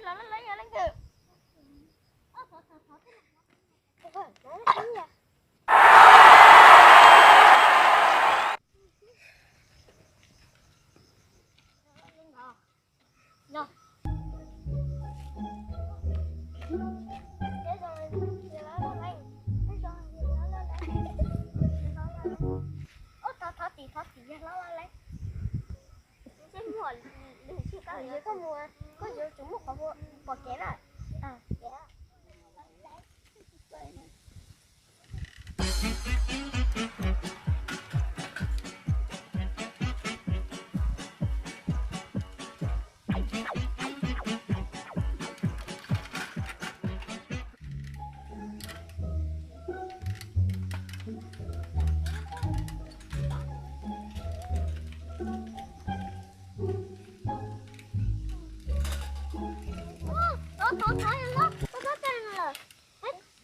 Los loj loj yog leej twg? Ub, thov, thov tim, thov tim yawg hlob loj leeb. Seb muaj lwm sij koj yuav, koj yuav tsum muab qhov pom kev na. Thov, thov, thov, yawg hlob, koj txhob coj lawm,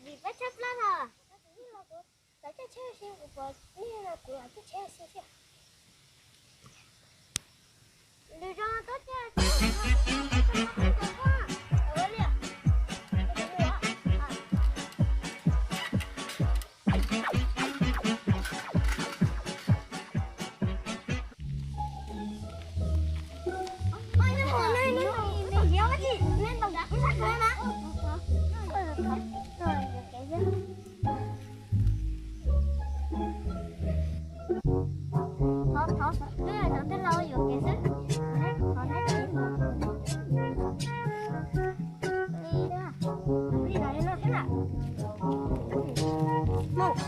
vim peb tshaib plab no. Lawv coj tsheb ua si, kuv pom nej no kuv los coj tsheb ua si thiab. Lwm zaus tuaj coj tsheb ua si, ua li. Thov, thov, twb yog cov tij laug yuam kev xwb. Thov neb, thov neb. Li no xwb na. Mus.